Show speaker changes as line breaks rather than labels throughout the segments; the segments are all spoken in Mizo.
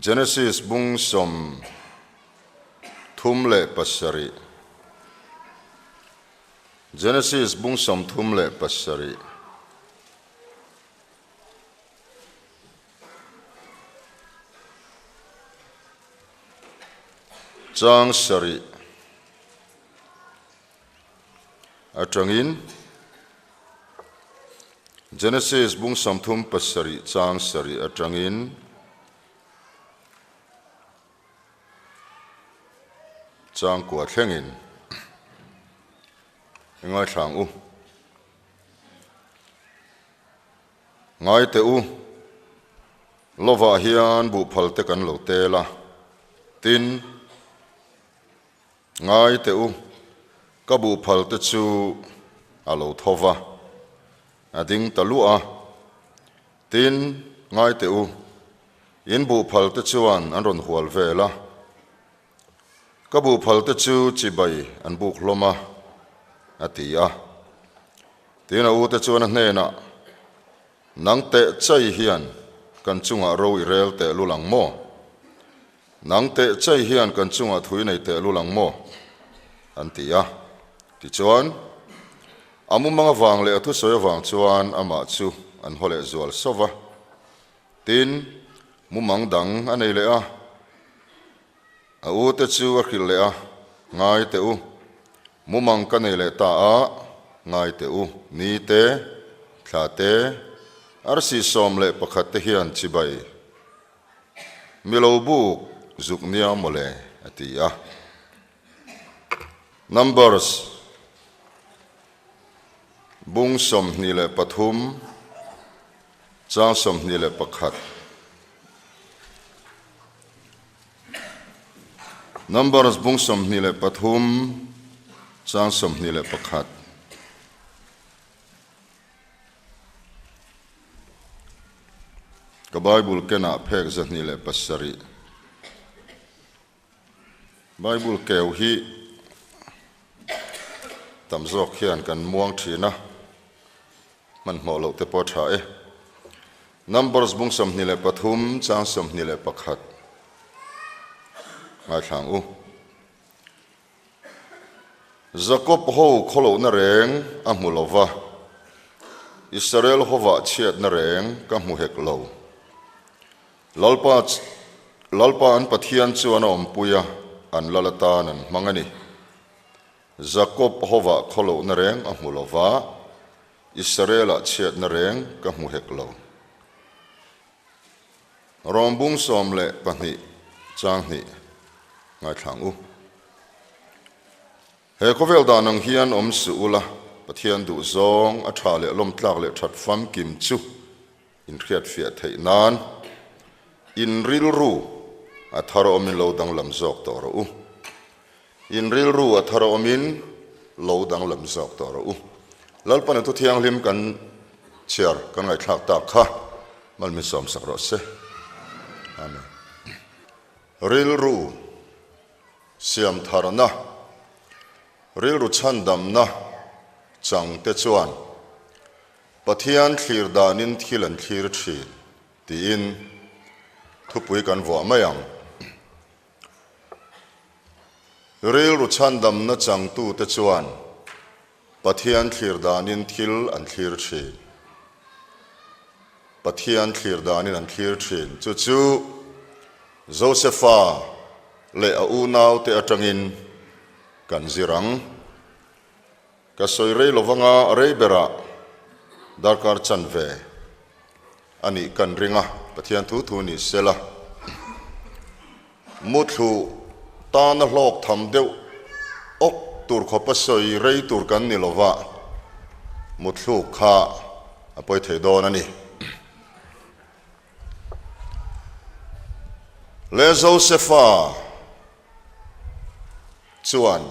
Genesis bung 37. Genesis bung 37. Chang sarih atangin Genesis bung 37 chang sarih atangin chang kua thlengin i ngaithlang u. Ngai teh u, lovah hian buhphal te kan lo tel a, tin, Ngai teh u, ka buhphal te chu a lo tho va, a ding ta luah a, tin, Ngai teh u, in buhphal te chuan an rawn hual vel a, ka buhphal te chu chibai an buk hlawm a, a ti a. Tin a ute chuan a hnenah, Nang teh chai hian kan chungah ro i rel teh lul ang maw? Nang teh chai hian kan chungah thui nei teh lul ang maw? an ti a. Tichuan, a mumang avang leh a thusawi avang chuan amah chu an haw leh zual sauh va. Tin, mumang dang a nei leh a. A ute chu a hrilh leh a, Ngai teh u, mumang ka nei leh ta a, ngai teh u, ni te, thla te, arsi 11 te hian chibai mi lo buk zuk nia mawle, a ti a. Numbers bung 23 chang 21. Numbers bung 23 chang 21. Ka Bible kenah phek 207. Bible keu hi tam zawk hian kan muang thin a, hmanhmawh loh te pawh a tha e. Numbers bung 23 chang 21 ngaithlang u. Jakob ho khawlohna reng a hmu lo va, Israel hovah chhiatna reng ka hmu hek lo. Lalpa Lalpa an Pathian chuan a awmpui a, an lal atan an hmang a ni. Jakob hovah khawlohna reng a hmu lo va, Israel-ah chhiatna reng ka hmu hek lo. Rawng bung 12 chang hnih ngaithlang u. He khawvel dan ang hian awm suh ula, Pathian duh zawng a tha leh lawmtlak leh that famkim chu inhriatfiah theih nan in rilru a thar awmin lo danglam zawk tawh rawh u. In rilru a thar awmin lo danglam zawk tawh rawh u. Lalpan a thu thianghlim kan chhiar kan ngaihthlak tak kha mal min sawmsak rawh se. Amen. Rilru siam tharna, rilru chhandamna chang te chuan Pathian thlir danin thil an thlir thin tiin thupui kan vuah mai ang. Rilru chhandamna changtute chuan Pathian thlir danin thil an thlir thin. Pathian thlir danin an thlir thin. Chu chu Josefa leh a unaute atangin kan zir ang. Ka sawi rei lovanga rei berah darkar chanve a nih kan ring a, Pathian thu thu ni sela. Muthlu tana hlawk tham deuh awk tur khawpa sawi rei tur kan ni lova, muthluk kha a pawi thei dawn a ni. Le Josefa chuan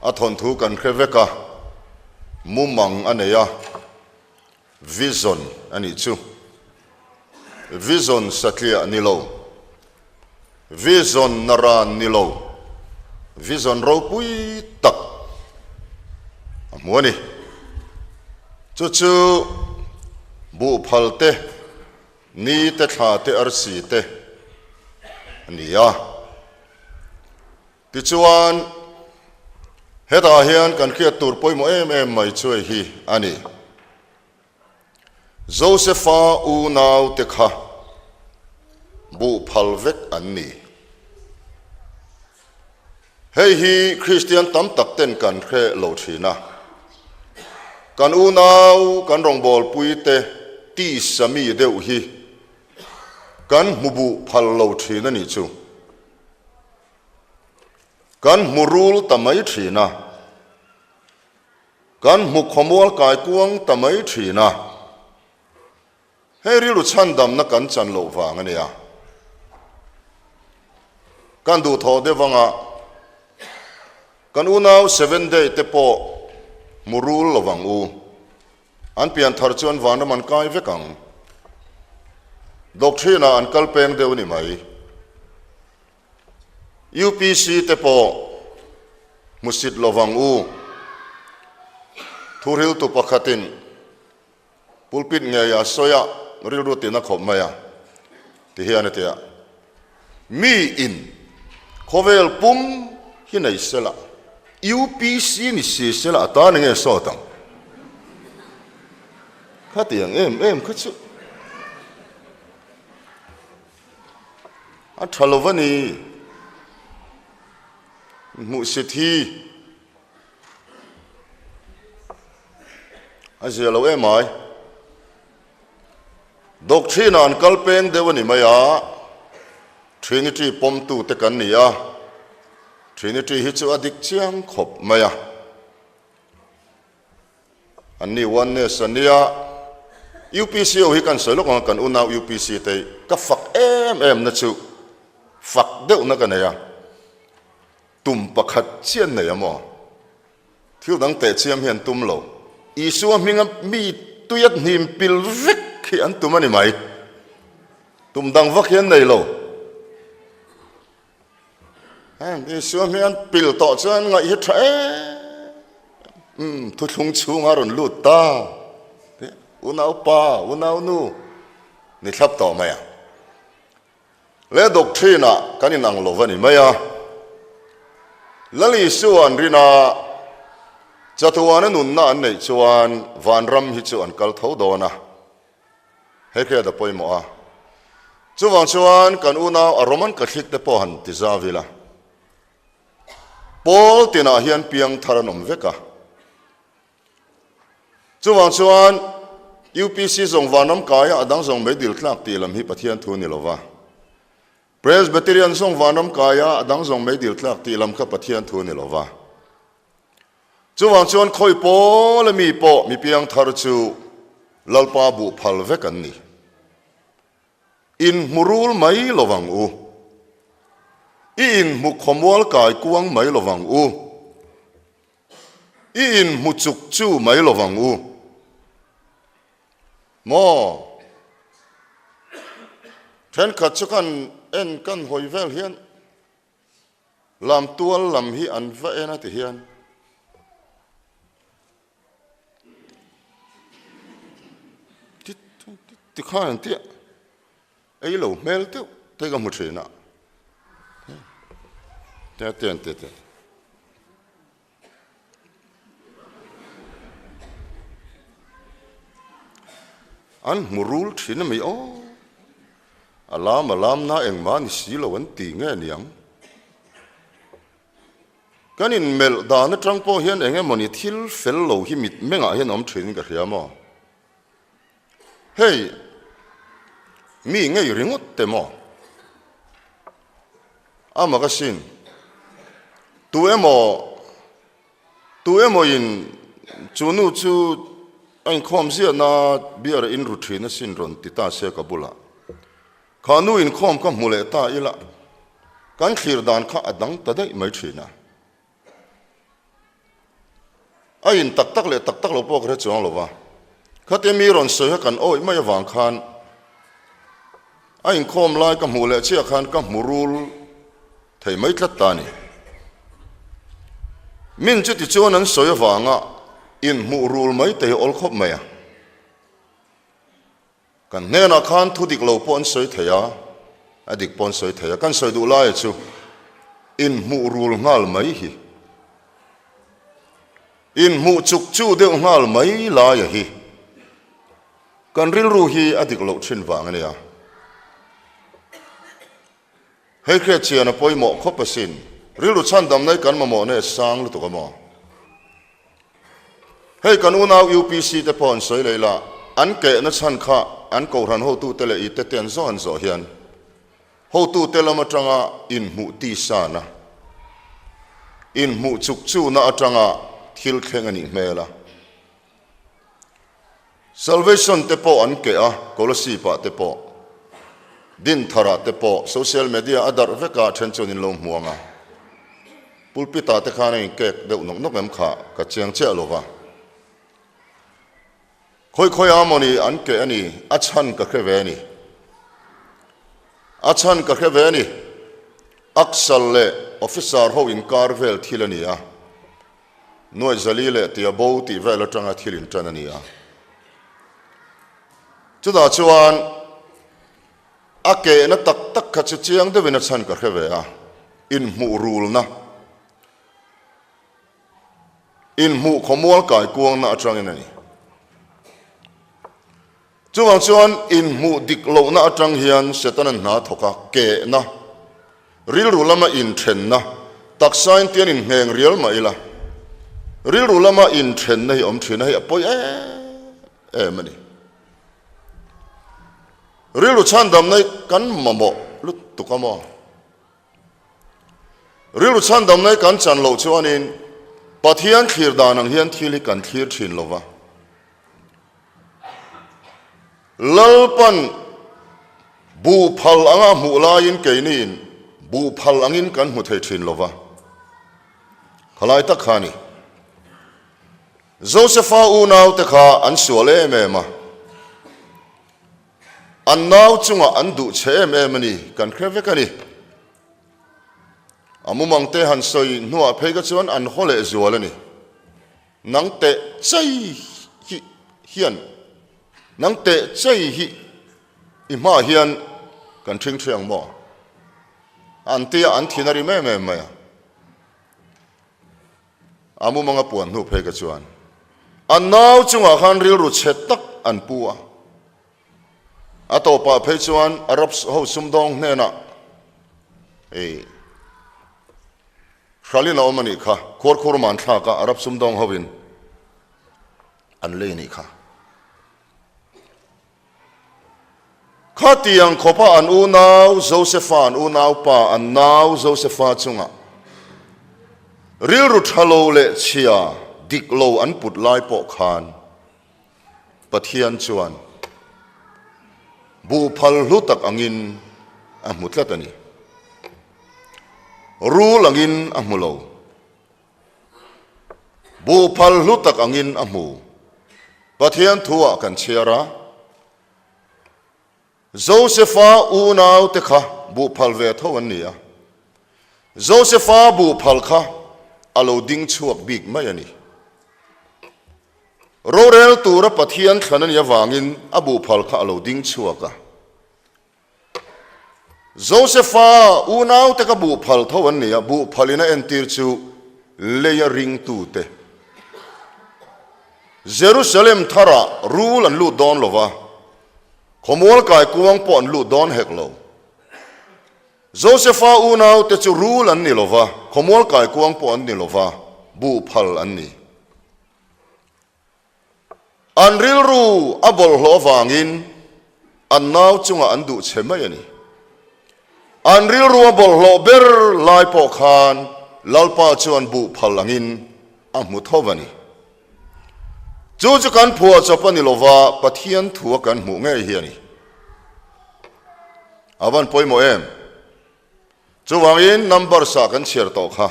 a thawnthu kan hre vek a, mumang a nei a, Vision a nih chu. Vision satliah ni lo. Vision naran ni lo. Vision ropui tak a hmu a ni. Chu chu buhphal te, ni te, thla te, arsi te. a ni a. Tichuan, hetah hian kan hriat tur pawimawh em em mai chu hei hi a ni. Josefa unaute kha buh phal vek an ni. Hei hi Kristian tam tak ten kan hre lo thin a. Kan unau, kan rawngbawlpuite tisa mi deuh hi kan hmu buh phal lo thin a nih chu. Kan hmu rul ta mai thin a. Kan hmu khawmual kai kuang ta mai thin a. Hei rilru chhandamna kan chan loh vang a nia. Kan duhthawh deuh anga kan unau Seven Day te pawh hmu rul lo vang u. An pian thar chuan vanram an kai vek ang. Doctrine ah an kal peng deuh a ni mai. UPC te pawh hmusit lo vang u. Thuhriltu pakhatin Pulpit ngei a sawi a, rilru tina khawp mai a, ti hian a ti a, Mi in khawvel pum hi nei sela, UPC ni si sela a tan enge sawt ang? Khatiang em em kha chu a tha lo va ni, hmuhsit hi. A zia lo em ai. Doctrine ah an kal peng deuh a ni mai a, Trinity pawmtu te kan ni a, Trinity hi chu a dik chiang khawp mai a. An ni oneness a nia, UPC ho hi kan sawi lawk ang a, kan unau UPC te hi ka fak em em na chu fak deuh na ka nei a. Tum pakhat chiah an nei a maw? Thil dang teh chiam hi an tum lo. Isua hminga mi tuia hnim pil vek hi an tum a ni mai. Tum dang vak hi an nei lo. Heng Isua hming an pil tawh chuan ngaih hi tha em. Umm thuthlung chhunga rawn lut ta. Unau pa, unau nu ni thlap tawh mai ang. Le doctrine ah kan inang lo va ni mai a. Lal Isua an rin a, chatuana nunna an neih chuan vanram hi chu an kal tho dawn a. Hei khi a da pawimawh a. Chuvang chuan kan unau a Roman Catholic te pawh han ti zau ila. Pawl tinah hian piangthar an awm vek a. Chuvang chuan UPC zawng vanram kaia a dang zawng meidil tlak tih lam hi Pathian thu a ni lo va. Presbyterian zawng vanram kaia a dang zawng meidil tlak tih lam kha Pathian thu a ni lo va. Chuvang chuan khawi pawl a mi pawh mi piang thar chu Lalpa buh phal vek an ni. Inhmu rul mai lo vang u. I inhmu khawmual kai kuang mai lo vang u. I inhmu chuk chu mai lo vang u. Maw? Thenkhat chu kan en kan hawi vel hian lam tual lam hi an va en a ti hian. Ti khan an tia. Ei lo hmel deuh te ka hmu thin a. Te te te te. An hmu rul thin a mi aw. A lam a lam na engmah ni si lo an ti nge niang. Kan inmelh dan atang pawh hian eng emawni thil fel lo hi mit mengah hian awm thin in ka hria maw. Hei, mi ngei ringawt te maw? A mak asin. Tu emaw, tu emaw in chu nu chu a inkhawm ziahna beer a inru thin asin rawn ti ta se ka bulah. Kha nu inkhawm kha hmu leh ta ila, kan thlir dan kha a dang ta daih mai thin a. A in tak tak leh tak tak lo pawh ka hre chuang lo va, khatia mi rawn sawi kha kan awih mai avang khan a inkhawm lai ka hmuh leh chiah khan ka hmu rul thei mai tlat ta a ni. Min chuti chuan an sawi avanga inhmuh rul mai te hi awl khawp mai a. Kan hnenah khan thu dik lo pawh an sawi thei a. A dik pawn sawi thei a, kan sawi duh laia chu inhmuh rul nghal mai hi. Inhmuh chuk chu deuh nghal mai laia hi kan rilru hi a dik loh thin vang a nia. Hei hriat chian a pawimawh khawp asin. Rilru chhandamna hi kan mamawh nge sang lutuk a maw? Hei kan unau UPC te pawh an sawi leh ila, an kehna chhan kha an kohhran hotute leh ite te an zawh an zawh hian hotute lam atanga inhmuh tisana, inhmuh chukchuna atanga thil thleng a nih hmel a. Salvation te pawh an keh a, Kolasib ah te pawh, Dinthar ah te pawh, social media a darh vek a, then chuan in lo hmuang a. Pulpit ah te khan a inkek deuh nawk nawk em kha ka chiang chiah lo va. Khawi khawi a mawni an keh a ni, a chhan ka hre ve a ni. A chhan ka hre ve a ni. Aksal leh officer ho inkar vel thil a ni a. Nuai zali leh tia bo tih vel atanga thil intan a ni a. Chutah chuan a kehna tak tak kha chu chiang deuhin a chhan ka hre ve a, inhmuh rulna, inhmuh khawmual kai kuangna atangin a ni. Chuvang chuan inhmuh dik lohna atang hian Setana'n hna thawk a, kehna, rilru lama inthenna, taksain tian inhneng rial mah ila, rilru lama inthenna hi awm thin a, hei a pawi em em a ni. Rilru chhandamna hi kan mamawh lutuk a maw? Rilru chhandamna hi kan chan loh chuanin Pathian thlir dan ang hian thil hi kan thlir thin lo va. Lalpan buhphal anga hmuh laiin keiniin buhphal angin kan hmu thei thin lo va. Khalai tak kha a ni. Josefa unaute kha an sual em em a. An nau chungah an duh che em em a ni, kan hre vek a ni. A mumangte han sawi hnuah phei kha chuan an haw leh zual a ni. Nang teh chei hi hian, nang teh chei hi i hmaah hian kan ṭhing ṭhi ang maw? An tia an thin a rim em em mai a. A mumanga puan hnu phei kha chuan an nau chungah khan rilru chhe tak an pu a. A tawpah phei chuan Arabs ho sumdawng hnenah ei hralin a awm a nih kha, khuarkhur man thlak a Arab sumdawng hovin an lei a nih kha. Khatiang khawpa an unau Josefa, an unaupa, an nau Josefa chungah rilru tha lo leh chhia dik lo an put lai pawh khan Pathian chuan buhphal hlu tak angin a hmu tlat a ni. Rul angin a hmu lo. Buhphal hlu tak angin a hmu. Pathian thuah kan chhiar a, Josefa unaute kha buhphal ve tho an ni a. Josefa buhphal kha a lo ding chhuak bik mai a ni. Rorel tura Pathian thlan a nih avangin a buhphal kha a lo ding chhuak a. Josefa unaute ka buhphal tho an ni a, buhphalin a entir chu leia ringtute. Jerusalem tharah rul an lut dawn lo va, khawmual kaikuang pawh an lut dawn hek lo. Josefa unaute chu rul an ni lo va, khawmual kaikuang pawh an ni lo va, buhphal an ni. An rilru a bawlhhlawh avangin an nau chungah an duh che mai a ni. An rilru a bawlhhlawh ber lai pawh khan Lalpa chuan buhphal angin a hmu tho a ni. Chu chu kan phuahchawp a ni lova, Pathian thu a kan hmuh ngei hi a ni. A van pawimawh em? Chuvangin Numbers-ah kan chhiar tawh kha,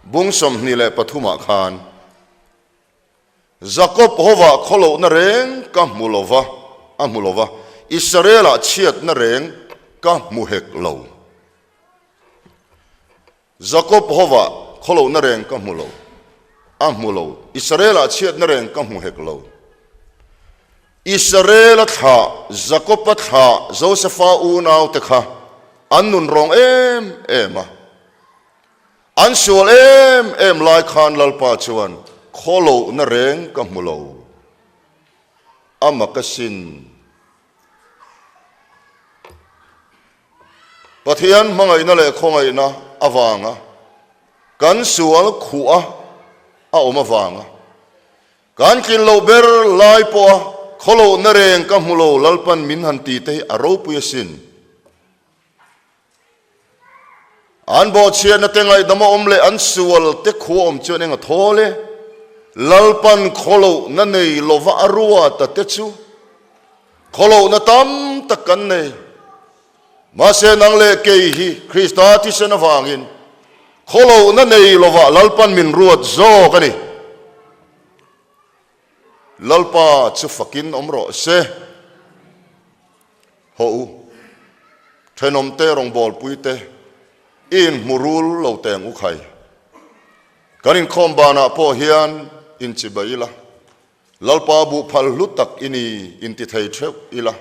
bung 23 ah khan, Jakob hovah khawlohna reng ka hmu lo va, a hmu lo va, Israel-ah chhiatna reng ka hmu hek lo. Jakob hovah khawlohna reng ka hmu lo, a hmu lo, Israel-ah chhiatna reng ka hmu hek lo. Israel-a thlah, Jakob-a thlah, Josefa unaute kha. An nun rawng em em a. An sual em em lai khan Lalpa chuan khawlohna reng ka hmu lo. A mak asin. Pathian hmangaihna leh khawngaihna avanga kan sual khuh a a awm avanga kan tlin loh ber lai pawha khawlohna reng ka hmu lo Lalpan min han ti te hi a ropui asin. An bawhchhiatna te ngaihdam a awm leh an sual te khu a awm chuan eng a thawl e? Lalpan khawlohna nei lova a ruata te chu khawlohna tam tak kan nei. Mahse nang leh kei hi Krista thisen avangin khawlohna nei lova Lalpan min ruat zawk a ni. Lalpa chu fakin awm rawh se. Haw u, thenawmte rawngbawlpuite i inhmu rul lo teng u khai. Kan inkhawm banah pawh hian inchibai ila, Lalpa buhphal hlu tak i ni intithei theuh ila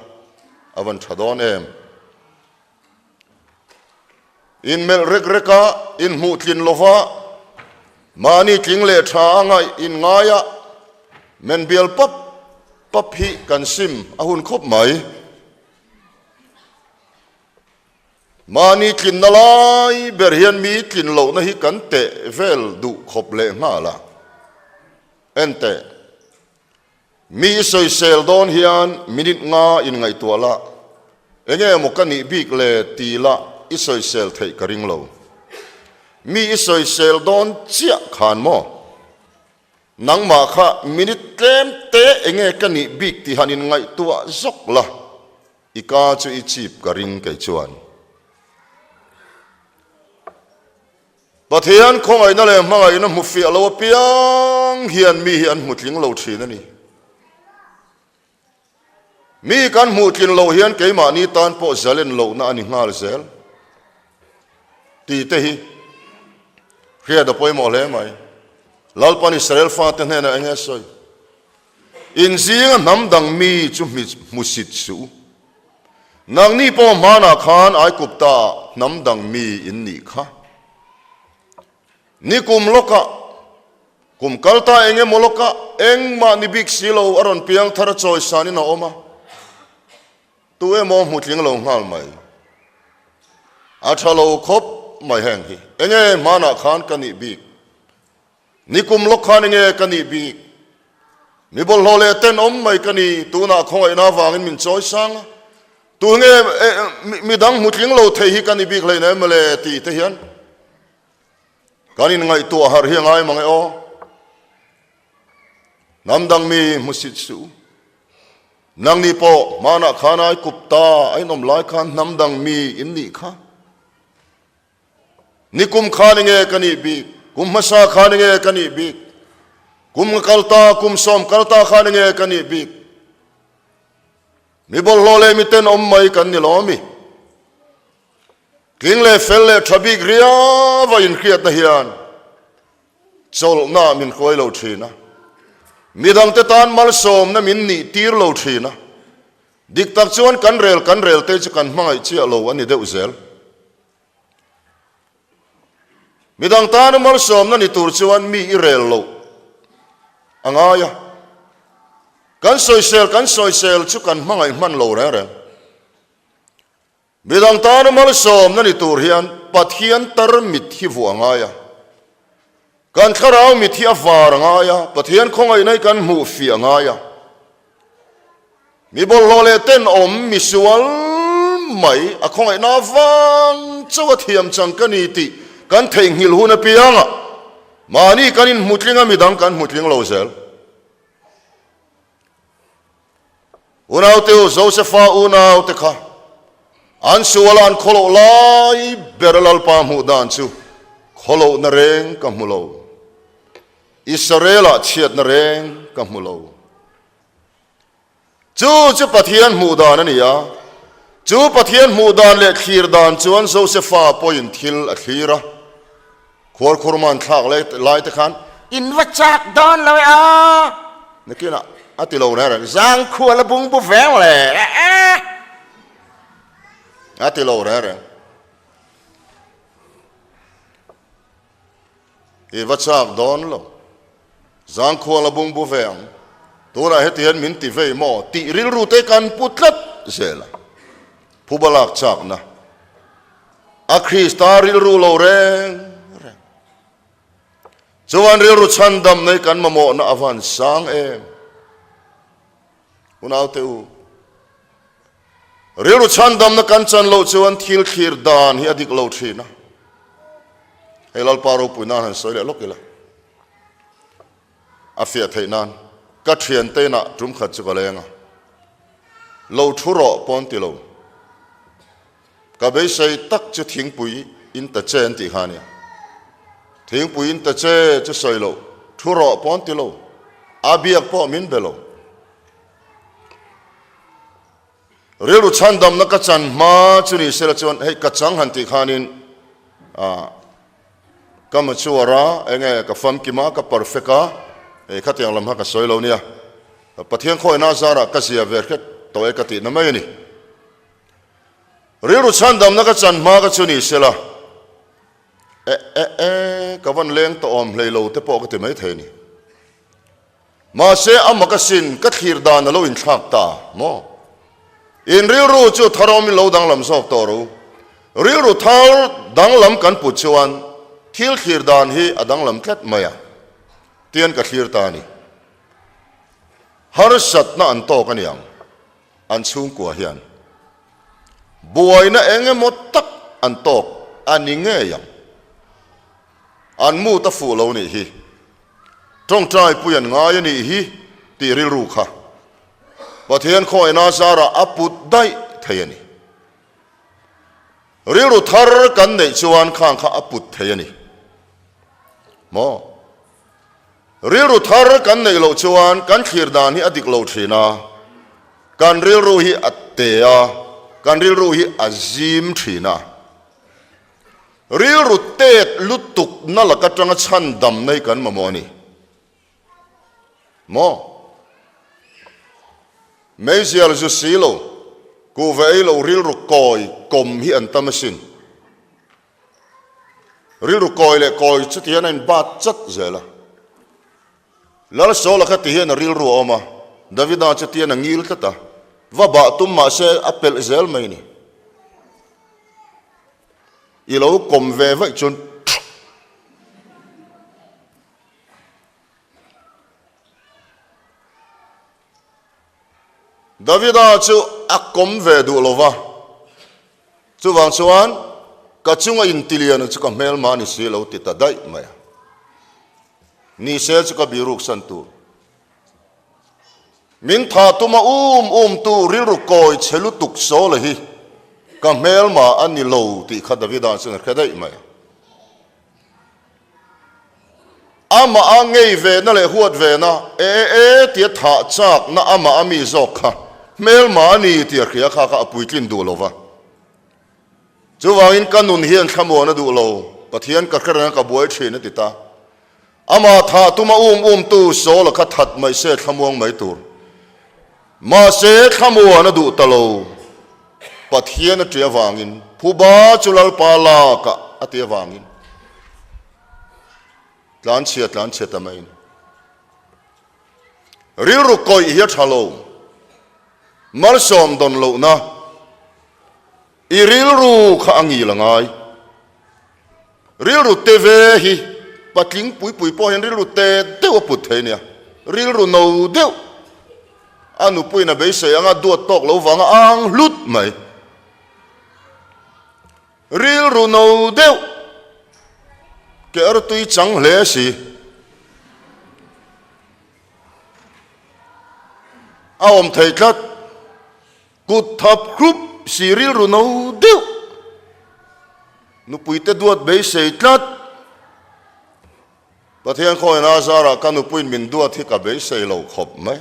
a van tha dawn em? Inmelh rek rek a, inhmuh tlin lova, mahni tling leh tha a ngaih inngaia men bial pap pap hi kan sim a hun khawp mai. Mahni tlinna lai ber hian mi tlin lohna hi kan teh vel duh khawp leh nghal a, enteh. Mi i sawisel dawn hian minute nga inngaihtuah la, enge maw ka nih bik le ti la i sawisel theih ka ring lo. Mi i sawisel dawn chiah khan maw? Nangmah kha minute tlem te enge ka nih bik ti han inngaihtuah zawk la, i ka chu i chip ka ring kei chuan. Pathian khawngaihna leh hmangaihna hmu fiah lo apiang hian mi hi an hmu tling lo thin a ni. Mi kan hmuh tlin loh hian keimahni tan pawh zalen lohna a ni nghal zel tih te hi hriat a pawimawh hle mai. Lalpan Israel fate hnenah eng nge a sawi? Inzinga hnam dang mi chu hmusit suh u. Nangni pawh hmanah khan Aikupta hnam dang mi in nih kha. Nikum lawkah, kum kal ta eng emaw lawkah engmah ni bik si lo a rawn piang thar a chawisanin a awm a, tu emaw hmu tling lo nghal mai. A tha lo khawp mai heng hi. Enge hmanah khan ka nih bik? Nikum lawk khan enge ka nih bik? Mi bawlhhlawh leh tenawm mai ka ni, tunah khawngaihna avangin min chawi sang a, tunge midang hmu tling lo thei hi ka ni bik hleina em le tih te hian kan inngaihtuah harh hi a ngai mang e aw. Hnam dang mi hmusit suh. Nangni pawh hmanah khan ai kup ta a inawm lai khan hnam dang mi in nih kha. Nikum khan enge ka nih bik? Kum hmasa khan enge ka nih bik? Kum nga kal ta, kum sawm kal ta khan enge ka nih bik? Mi bawlhhlawh leh mi tenawm mai kan ni lo ami? Tling leh fel leh tha bik riau a inhriatna hian chawlhna min hruai lo thin a, midangte tan malsawmna min nih tir lo thin a, Dik tak chuan kan rel kan rel te chu kan hmangaih chiah lo a ni deuh zel. Midang tana malsawmna ni tur chuan mi i rel loh a ngai a. Kan sawisel kan sawisel chu kan hmangaih hman lo reng reng. Midang tana malsawmna ni tur hian Pathian tarmit hi vuah a ngai a. Kan thlarau mit hi a var a ngai a, Pathian khawngaihna hi kan hmuh fiah a ngai a. Mi bawlhhlawh leh tenawm misual mai a khawngaihna avang chauh a thiam chang ka ni tih kan theihnghilh hun apiangah mahni kan inhmu tling a, midang kan hmu tling lo zel. Unaute u, Josefa unaute kha an suala an khawloh lai ber a Lalpa hmuh dan chu khawlohna reng ka hmu lo. Israel-ah chhiatna reng ka hmu lo. Chu chu Pathian hmuh dan a ni a, chu Pathian hmuh dan leh thlir dan chuan Josefa pawhin thil a thlir a. Khuarkhurman thlak lai te khan
in va chak dawn lo e a.
Nakinah a ti lo reng reng.
Zangkhua la bung bu veng le e.
A ti lo reng reng. I va chak dawn lo. Zangkhual a bungbu ve ang. Tunah heti hian min ti vei maw tih rilru te kan pu tlat zel a. Phuba lak chakna a Krista rilru lo reng reng. Chuan rilru chhandam nei kan mamawhna a van sang em. Unaute u, rilru chhandamna kan chan loh chuan thil thlir dan hi a dik lo thin a. Hei Lalpa ropui nan han sawi leh lawk ila. A fiah theih nan ka thiante inah tum khat chu ka leng a. Lo thu rawh pawn ti lo. Ka beisei tak chu thingpui in ta che an tih kha a nia. Thingpui in ta che chu sawi lo, thu rawh pawh an ti lo, a biak pawh min be lo. Rilru chhandamna ka chan hma chu ni sela chuan hei ka chang han tih khanin ah ka mature a, enge ka famkim a, ka perfect a, hei khatiang lam kha ka sawi lo nia. Pathian khawina zarah ka zia ve hret tawh e ka tihna mai a ni. Rilru chhandamna ka chan hma ka chu ni sela, e e e, ka van leng tawh awm hlei lo te pawh ka ti mai thei a ni. Mahse a mak asin ka thlir dan a lo inthlak ta maw? In rilru chu thar awmin lo danglam zawk tawh ro. Rilru thar danglam kan put chuan thil thlir dan hi a danglam tlat mai a, tian ka thlir ta a ni. Harsatna an tawk a niang. An chhungkua hian buaina eng emaw tak an tawk a ni ngei ang. An mut a fuh lo nih hi, tawngtai pui an ngai a nih hi tih rilru kha Pathian khawina zarah a put daih thei a ni. Rilru thar kan neih chuan khang kha a put thei a ni maw? Rilru thar kan neih loh chuan kan thlir dan hi a dik lo thin a, kan rilru hi a te a, kan rilru hi a zim thin a. Rilru tet lutuk na lak atanga chhan damna hi kan mamawh a ni. Maw? Meizial zu si lo, kuhva ei lo rilru kawi kawm hi an tam asin. Rilru kawi leh kawi chu tihian a inbat chat zel a. Lalsawla kha tihian a rilru a awm a, Davida chu tihian a ngil tlat a, va bah tum mah se a pelh zel mai ni. I lo kawm ve vaih chuan Davida chu a kawm ve duh lo va, chuvang chuan ka chunga intiliana chu ka hmelma a ni si lo ti ta daih mai a. Ni se chu ka biruk san tur. Min tha tuma um um tu rilru kawi chhe lutuk Saula hi ka hmelma a ni lo tih kha Davida chuan a hre daih mai a. Amah a ngei vena leh huat vena, e e tia thah chakna amah a mi zawk kha hmelma a ni tia hria kha kha a puitlin duh lo va. Chuvangin ka nun hian thlamuan a duh lo, Pathian ka hre reng a ka buai thin a ti ta. Amah thah tuma um umtu Saula kha that mai se thlamuang mai tur. Mahse thlamuan a duh ta lo, Pathian a ṭih avangin, phuba chu Lalpa lakah a ti avangin tlanchhia tlanchhia ta mai a ni. Rilru kawih hi a ṭha lo, malsawm dawn lohna i rilru kha a ngil a ngai. Rilru te ve hi patling pui pui pawh hian rilru te deuh a put thei nia. Rilru no deuh a nupuiin a beisei anga duat tawk lo vanga ang hlut mai. Rilru no deuh ke artui chang hle si. A awm thei tlat. Kut thap hrup si rilru no deuh. Nupuite duat beisei tlat. Pathian khawina zarah ka nupuiin min duat hi ka beisei lo khawp mai.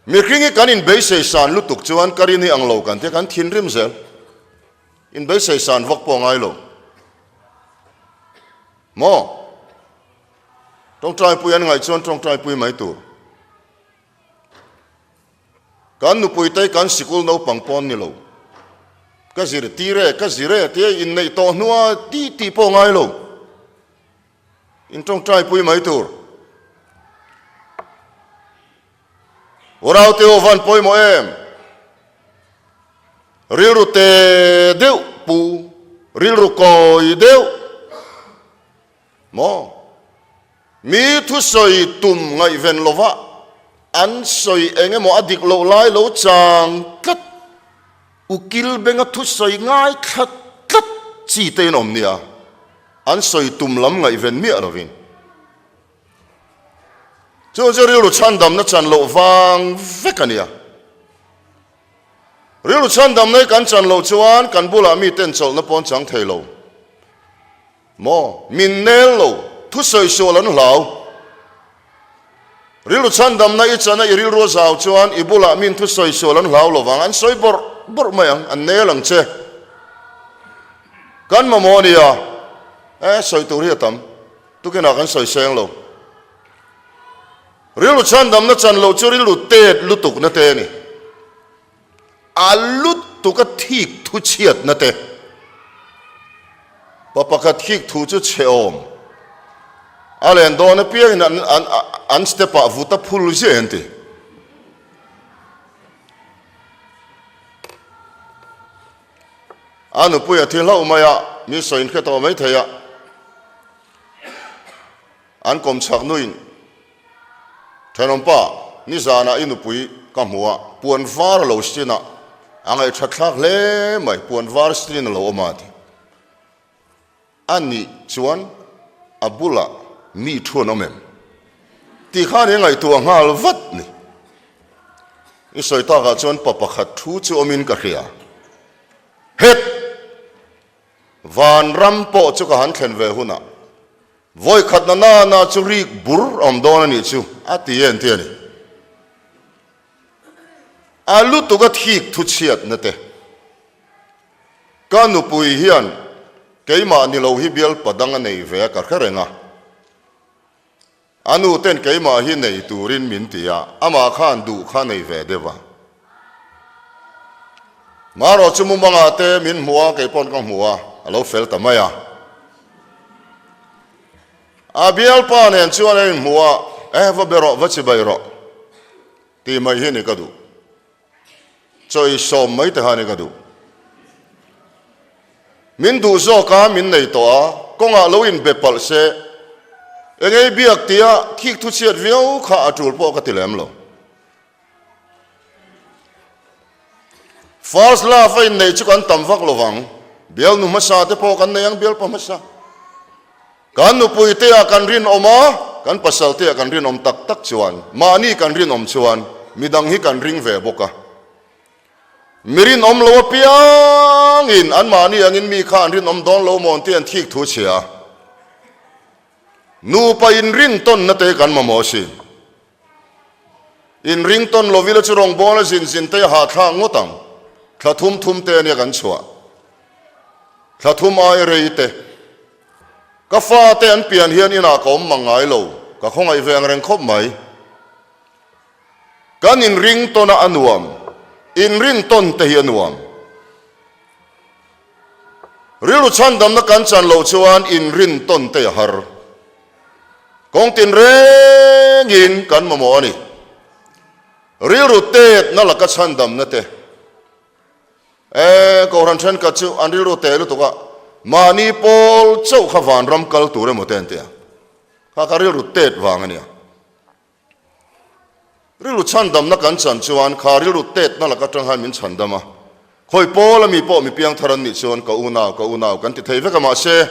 Mihring hi kan inbeisei san lutuk chuan ka rin hi ang lo kan tia kan thinrim zel. Inbeisei san vak pawh a ngai lo. Maw? Tawngtaipui an ngaih chuan tawngtaipui mai tur. Kan nupuite kan sikul naupang pawn ni lo. Ka zirtir e, ka zir e tia inneih tawh hnua tih tih pawh ngai lo. In tawngtaipui mai tur. Uraute aw van pawimawh em? Rilru te deuh pu, rilru kawi deuh maw? Mi thusawi tum ngaihven lova an sawi eng emaw a dik loh lai lo chang tlat, ukil benga thusawi ngai thla tlat chi te in awm nia, an sawi tum lam ngaihven miah lovin. Chu chu rilru chhandamna chan loh vang vek a nia. Rilru chhandamna hi kan chan loh chuan kan bulah miten chawlhna pawn chang thei lo. Maw? Min nel lo, thusawi sual an hlau. Rilru chhandamna i chana i rilru a zau chuan i bulah min thusawi sual an hlau lo vang, an sawi bawrh bawrh mai ang, an nel ang che. Kan mamawh a nia, e, sawi tur hi a tam, tukinah kan sawi seng lo. Rilru chhandamna chan loh chu rilru tet lutukna te a ni. A lutuk a thik thu chhiatna te. Pa pakhat thik thu chu chhe awm. A len dawn apiangin an an an step ah vut a phul ziah an ti. A nupui a thi hlauh mai a, mi sawi in hre tawh mai thei a. An kawm chhak nuin Thenawmpa, nizanah i nupui ka hmu a, puan var a lo sin a, a ngaihthat thlak hle mai, puan var sin a lo awm a ti. A nih chuan a bulah mi thu an awm em? Tih khan i ngaihtuah nghal vat ni. I sawi takah chuan pa pakhat thu chu awmin ka hria. Het! Vanram pawh chu ka han thlen ve hunah Vawi khatna nana chu rik bur awm dawn a nih chu a ti en ti a ni. A lutuk a thik thu chhiatna te. Ka nupui hian keimah ni lo hi bialpa dang a nei ve a ka hre reng a. A nu ten keimah hi nei turin min ti a, amah khan duh kha nei ve deuh a. Marawh chu mumangah te min hmu a, kei pawn ka hmu a, a lo fel ta mai a. A bialpa nen chuan a inhmu a, Eh, va be rawh, va chibai rawh tih mai hi ni ka duh. Chaw i sawm mai te kha ni ka duh. Min duh zawk a, min nei tawh a, kawngah lo inbe palh se, engei biak tia thik thu chhiat viau kha a tul pawh ka ti lem lo. First love a inneih chu kan tam vak lovang, bialnu hmasa te pawh kan nei ang bialpa hmasa. Kan nupui te ah kan rinawm a, kan pasal te ah kan rinawm tak tak chuan, mahni kan rinawm chuan midang hi kan ring ve bawk a. Mi rinawm lo apiangin anmahni angin mi kha an rinawm dawn lo maw tih an thik thu chhia a. Nupa inrintawnna te kan mamawh asin. Inringtawn lovila chu rawngbawla zin zin te a hahthlak ngawt ang. Thla thum thum te ania kan chhuah. Thla thum ai rei te. Ka fate an pian hian inah ka awm mang ngai lo, ka khawngaih ve ang reng khawp mai. Kan inringtawn a a nuam, inrintawn te hi a nuam. Rilru chhandamna kan chan loh chuan inrintawn te a har. Kawng tinrengin kan mamawh a ni. Rilru tetna laka chhandamna te. E, Kohhran thenkhat chu an rilru teh lutuk a, mahni pawl chauh kha vanram kal tur emaw te an ti a. Kha kha rilru tet vang a nia. Rilru chhandamna kan chan chuan kha rilru tetna laka tang hian min chhandam a. Khawi pawl ami pawh mi piangthar an nih chuan ka unau, ka unau kan ti thei vek a mahse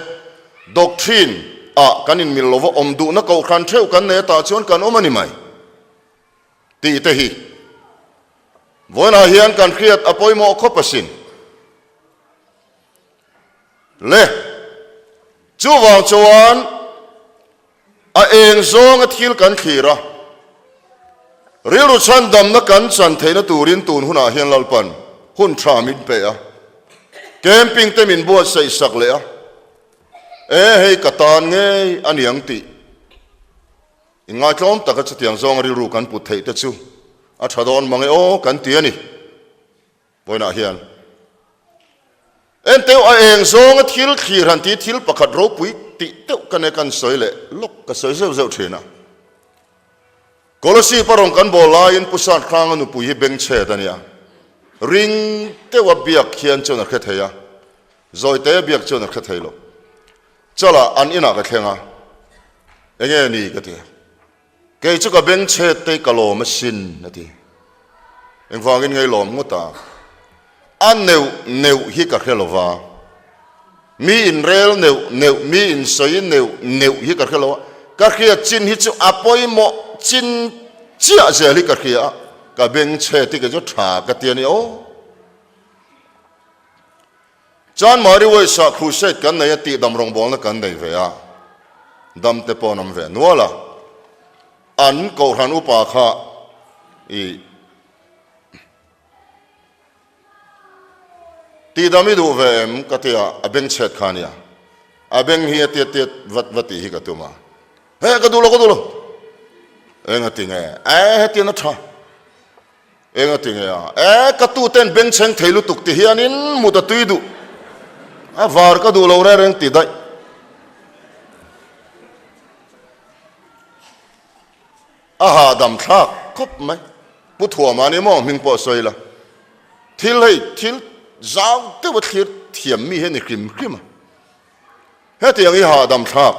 doctrine ah kan inmil lova awm duhna kohhran theuh kan nei atah chuan kan awm a ni mai tih te hi vawiinah hian kan hriat a pawimawh khawp asin. Le chuvang chuan A eng zawnga thil kan thlir a, rilru chhandamna kan chan theihna turin tun hunah hian Lalpan hun tha min pe a, camping te min buatsaih sak leh a, e hei ka tan ngei a niang tih inngaitlawm taka chutiang zawnga rilru kan put theih te chu a tha dawn mang e aw kan ti a ni. Vawiinah hian. Enteu a eng zawnga thil thlir han ti thil pakhat ropui tih deuh ka nei kan sawi leh lawk ka sawi zeuh zeuh thin a. Kolasib a rawn kan bawl laiin Pu Sathranga nupui hi bengchhet a nia. Ring deuha biak hian chuan a hre thei a, Zawite biak chuan a hre thei lo. Chalah an inah ka thleng a, Enge ni ka ti a. Kei chu ka bengchhet te ka lawm asin a ti. Engvangin ngei lawm ngawt a? A neuh neuh hi ka hre lo va. Mi inrel neuh neuh, mi insawi neuh neuh hi ka hre lo a. Ka hriat chin hi chu a pawimawh chin chiah zel hi ka hria a, ka bengchhet hi kei chu tha ka ti a ni aw. Chanmari West-ah crusade kan nei a tih dam rawngbawlna kan nei ve a, dam te pawh an awm ve nual a. An kohhran upa kha i tihdam i duh ve em ka ti a, a beng chhet kha a nia. A beng hi a tiat tiat vat vat tih hi ka tum a. He ka duh lo ka duh lo. Eng a ti nge? E hetiang a tha. Eng a ti nge a? E, ka tu ten bengchheng thei lutuk ti hianin mut a tui duh. A var ka duh lo reng reng ti daih. A hahdam thlak khawp mai. Pu Thuama ni maw hming pawh a sawi la. Thil hei thil zau deuh a thlir thiam mi hi a ni hrim hrim a. Hetiang hi hahdam thlak.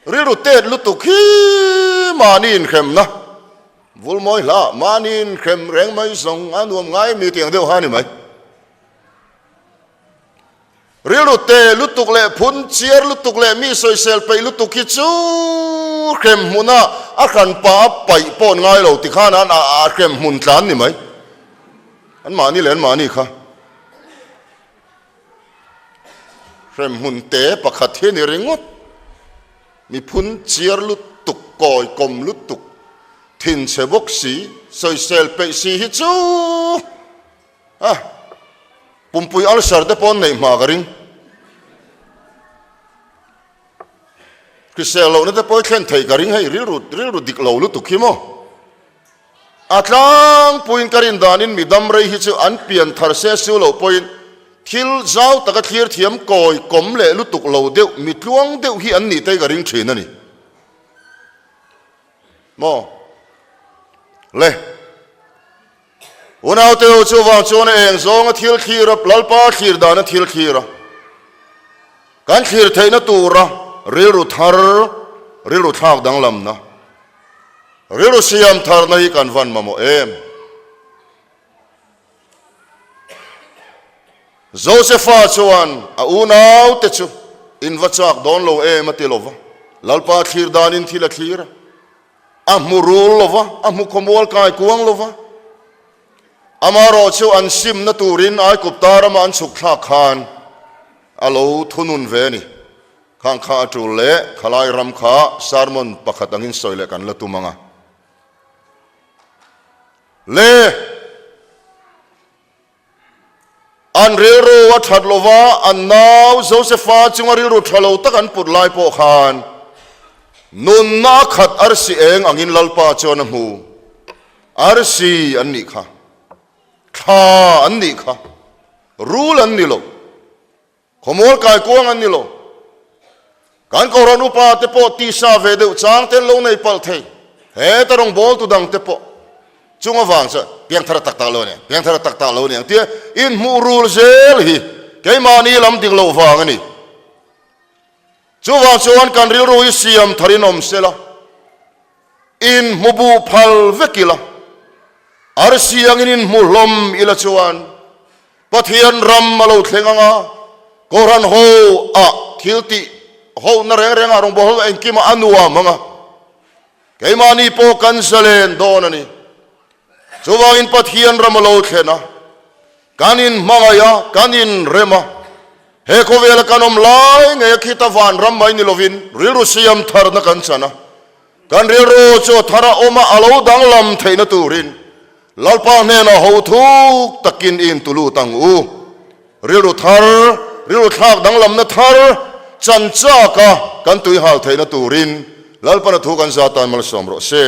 Rilru tet lutuk hi mahni inhremna vul mawi hlah, mahni inhrem reng mai zawng a nuam ngai mi tiang deuh ha ni mai. Rilru te lutuk leh phun chiar lutuk leh mi sawisel peih lutuk hi chu hrem hmuna a hranpa a paih pawh an ngai lo tikhan an a hrem hmun tlan ni mai. An mahni leh an mahni kha. Hremhmun te pakhat hi a ni ringawt. Miphun chiar lutuk, kawi kawm lutuk, thinchhe bawk si, sawisel peih si hi chu a pumpui ulcer te pawh an neih hma ka ring. Hrisel lohna te pawh i thlen theih ka ring hei rilru rilru dik lo lutuk hi maw. A tlangpuiin ka rin danin mi dam rei hi chu an pian thar se su loh pawhin thil zau taka thlir thiam kawi kawm leh lutuk lo deuh mi tluang deuh hi an nih te ka ring thin a ni. Maw? Le. Unaute ho chuvang chuan a eng zawnga thil thlir a, Lalpa thlir dana thil thlir a, kan thlir theihna tura rilru thar, rilru thlak danglamna, rilru siam tharna hi kan van mamawh em? Josefa chuan a unaute chu in va chak dawn lo em a ti lo va, Lalpa thlir danin thil a thlir a. A hmu rul lo va, a hmu khawmual kai kuang lo va. Amaherawh chu an simna turin Aigupta rama an chhuk thlak khan a lo thunun ve a ni. Khang kha a tul leh khalai ram kha sermon pakhat angin sawi leh kan la tum ang a. Le! An rilru a that lo va, an nau Josefa chunga rilru tha lo tak an put lai pawh khan nunna a khat arsi eng angin Lalpa chuan a hmu. Arsi an nih kha, thla an nih kha, rul an ni lo. Khawmual kaikuang an ni lo. Kan Kohhran upa te pawh tisa ve deuh chang te an lo nei palh thei. Heta rawngbawltu dang te pawh chung avang chuan piangthar tak tak lo a ni ang, piangthar tak tak lo a ni ang tia inhmuh rul zel hi keimahni lam dik loh vang a ni. Chuvang chuan kan rilru hi siam tharin awm sela. In hmu buh phal vek ila, arsi angin in hmu hlawm ila chuan Pathian ram a lo thleng ang a, Kohhran ho ah thil tih hohna reng reng ah rawngbawlh ho engkim ah a nuam ang a, keimahni pawh kan zalen dawn a ni. Chuvangin Pathian ram a lo thlen a, kan inhmangaih a, kan inrem a, he khawvela kan awm lai ngei a khita vanram mai ni lovin rilru siam tharna kan chan a, Kan rilru chu a thar a awm a, a lo danglam theihna turin Lalpa hnenah ho thuk takin i intulut ang u. Rilru thar, rilru thlak danglamna thar chan chaka kan tuihal theihna turin Lalpana thu kan za tan malsawm rawh se.